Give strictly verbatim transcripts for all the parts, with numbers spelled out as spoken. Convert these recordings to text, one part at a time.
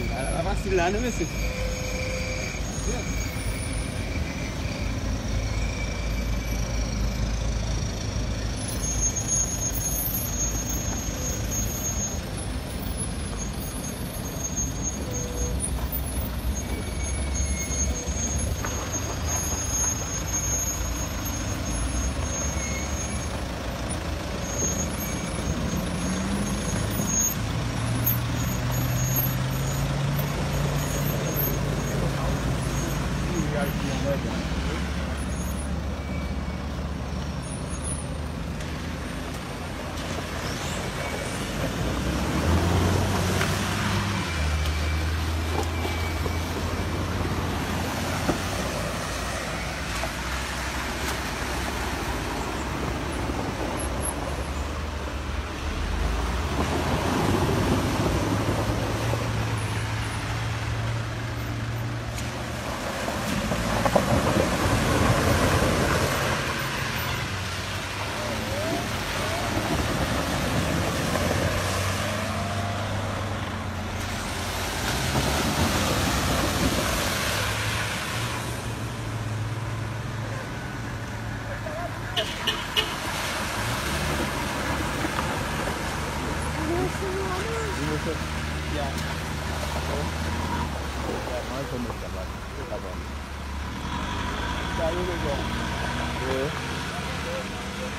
La, la fasil la, non, mesye.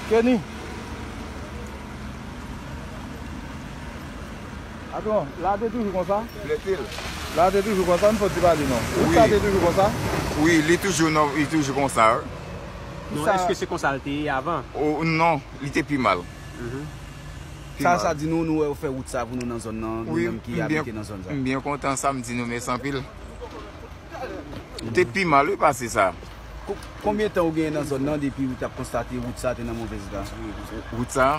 Kenny. Patwon, la te toujou konsa? Flète l. La te toujou konsa, m sot di pa li non. Wout sa te toujou konsa? Wi, li toujou non, li toujou konsa, wi. Non, èske se konsa l te ye avan? O, non, li te pi mal. Pi mal. Sa, sa di nou, nou wè yo fè wout sa pou nou nan zòn nan, nou menm ki abite nan zòn sa. M byen kontan sa, m di nou mèsi anpil. Te pi mal, wi, pase sa. Ko-, konbyen tan ou genyen nan zòn nan depi ou t ap konstate wout sa te nan movèz eta? Wout sa?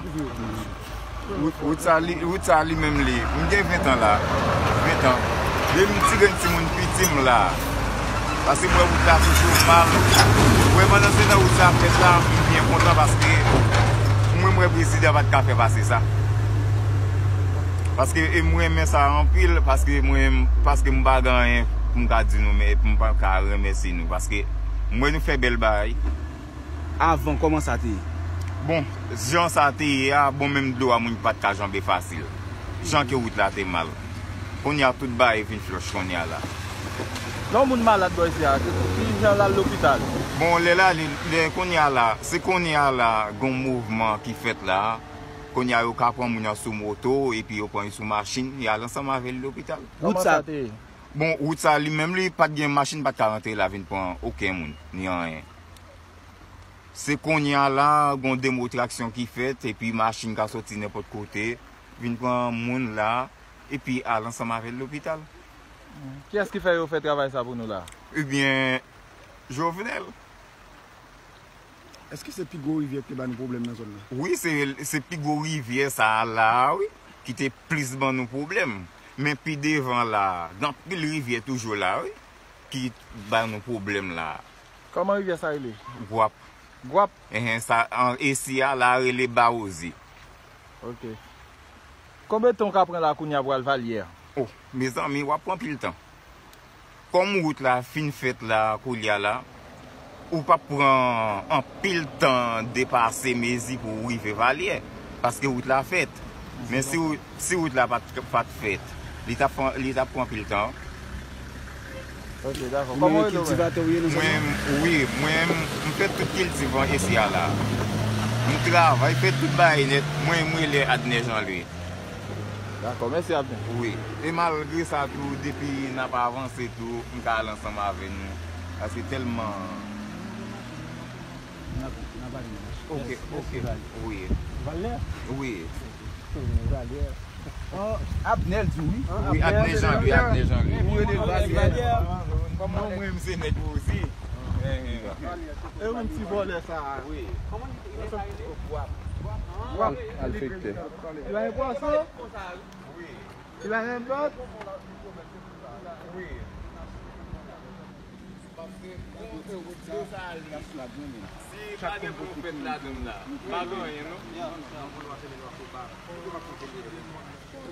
Wout, wout sa, li, wout sa li menm li. M gen ven tan la. Ven tan. Depi m ti grenn timoun piti m la. Pase m wè wout la toujou mal. Wè pandan se tan wout sa ap fèt la, m byen kontan paske mwen m wè prezidan pa t ka fè pase sa. Paske e m renmen sa anpil, paske mwen, paske m pa gen anyen pou m ka di nou, men pou m pa ka remèsye nou, paske m wè nou fè bèl bagay. Avan, kòman sa te ye? Bon, jan sa te ye a, bon, menm dlo a, moun pa t ka janbe fasil. Jan ke wout la te mal. Kounye a, tout bagay vin flòch kounye a la. Lè yon moun malad bò isi a, ki jan l al lopital? Bon, lè la, lè, lè kounye a la, se kounye a la, gon mouvman ki fèt la. Kounye a, yo ka pran moun nan sou moto, epi yo pran li sou machin, y al ansanm avè l lopital. Wout sa te ye? Bon, wout sa li menm, li pa t gen machin, pa t ka rantre la vin pran okenn moun, ni anyen. Se kounye a la, gon demonstraksyon ki fèt, epi machin ka soti nenpòt kote, vin pran moun la, epi al ansanm avè l lopital. Kiyès ki fè yo fè travay sa pou nou la? Ebyen, Jovenel. Èske se pi gwo rivyè ki te ba nou pwoblèm nan zòn nan? Wi, se, se pi gwo rivyè sa a la a, wi, ki te plis ban nou pwoblèm. Men pi devan la a, gen anpil rivyè toujou la, wi, ki ba nou pwoblèm la a. Kòman rivyè sa rele? Gwap. Gwap? Enhen, sa, an, isi a la rele Bawozi. Ok. Konbyen tan w ka pran la kounye a pou al Valyè? Oh, mezanmi, w ap pran anpil tan. Kòm wout la fin fèt la, koulye a la, ou p ap pran anpil tan depase mezi pou w rive Valyè, paske wout la fèt. Men si wout, si wout la pa t, pa t fèt, li t ap pran, li t ap pran anpil tan. Ok, dakò. Ou menm kòman w rele w menm? Kiltivatè w ye nan zòn nan? Mwen, wi, mwen, m fè tout kiltivan isi a la. M travay, fè tout bagay nèt. Mwen, m rele Adner Jean Louis. Dakò, mèsi Abner. Wi. E malgre sa tou, depi n ap avanse tou, m ka al ansanm avè nou. Paske tèlman... N ap, n ap ale nan machin. Ok, ok. Wi. Valè? Wi. Valè. Oh, Abner di wi. Wi, Adner Jean Louis, Adner Jean Louis. Wi, Adner Jean Louis. Kòman mwen, m se nèg ou osi. E ou menm ti vòlè sa a. Wi. Gwap. Gwap. Malfektè. Li pa gen pwason? Li pa gen lòt? Wi. Paske bon, dlo sa li, si pa gen bon fèt ladan l la, pa gen anyen non.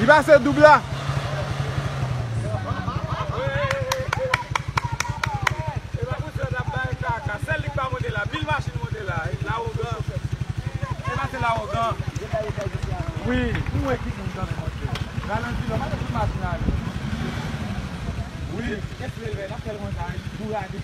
Li pase doub la. E pa pou sa n ap bay kaka. Sèl li k pa monte la. Pil machin monte la. Lawogan. E pa se lawogan. Wi. Nou wè ki moun k ap monte. Ralanti lò, pa kite machin ale. Wi. Kès leve, n ap fè l konsa. Bourade.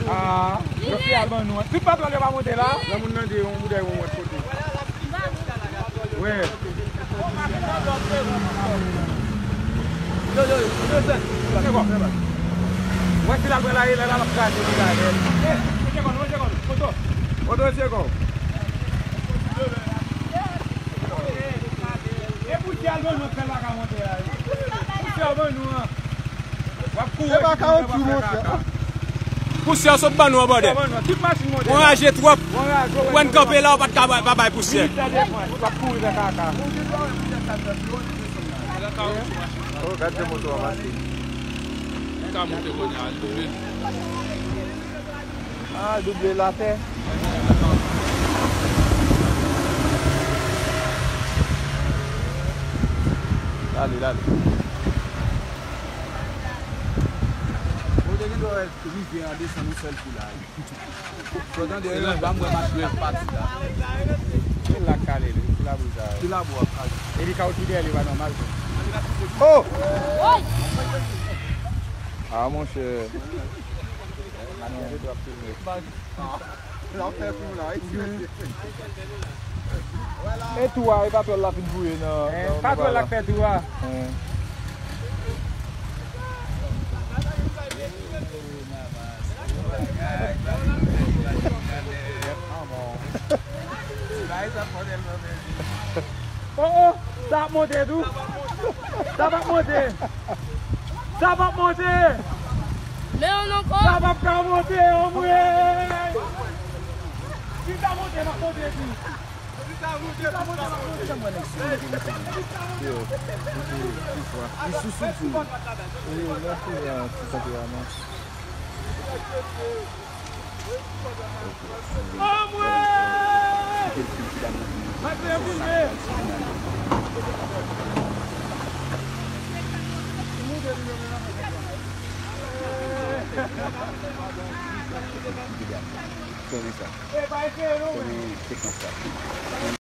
Ah, yo fi al ban nou. Tout patwòl yo pa monte la. Nan moun nan de yon boudèy yon lòt kote. Wi. Yo, yo, yo, yo, yo. Wè si l al pran la, lè l al ap kraze li la, lè. Oto, oto, oto. E pou di al ban nou fè l pa ka monte la. Pou di al ban nou an. W ap kouri. Se pa kawotchou, monchè. Pousyè sot ban nou an, brother. Tout machin monte. Anraje twòp. Ou wè n kanpe la, ou pa t ka bay, pa bay pousyè. Militè defans, w ap kouri nan kaka. Oh, gad jan moto a pase. Ou ka monte kounye a, al double. Ah, double l atè. Lale, lale. Ou te gen dwa wè rivyè a desann yon sèl kou la. Sot andeyo, ban m wè machin ap pati la. Ki la k kale li, ki labou sa? Ki labou ap kale? Epi kawotchou dèyè li pa nòmal tou. Oh! Ah, monchè. Manuel ap filme. L ap fè kou la, wi. E tou a, e patwòl la fin boure nan, eh, nan, nan patwòl la k fè tou a. Eh. Oh, oh, sa ap monte tou. Sa p ap monte. Sa p ap monte. Men yon ankò. Sa p ap ka monte, anmwey. Si sa monte, m ap monte tou. Yo, li sou, li sou, sou. Yo, mèsi, ti tanperaman. Anmwey! Mwen te filme! Konnen sa. Konnen sekans sa.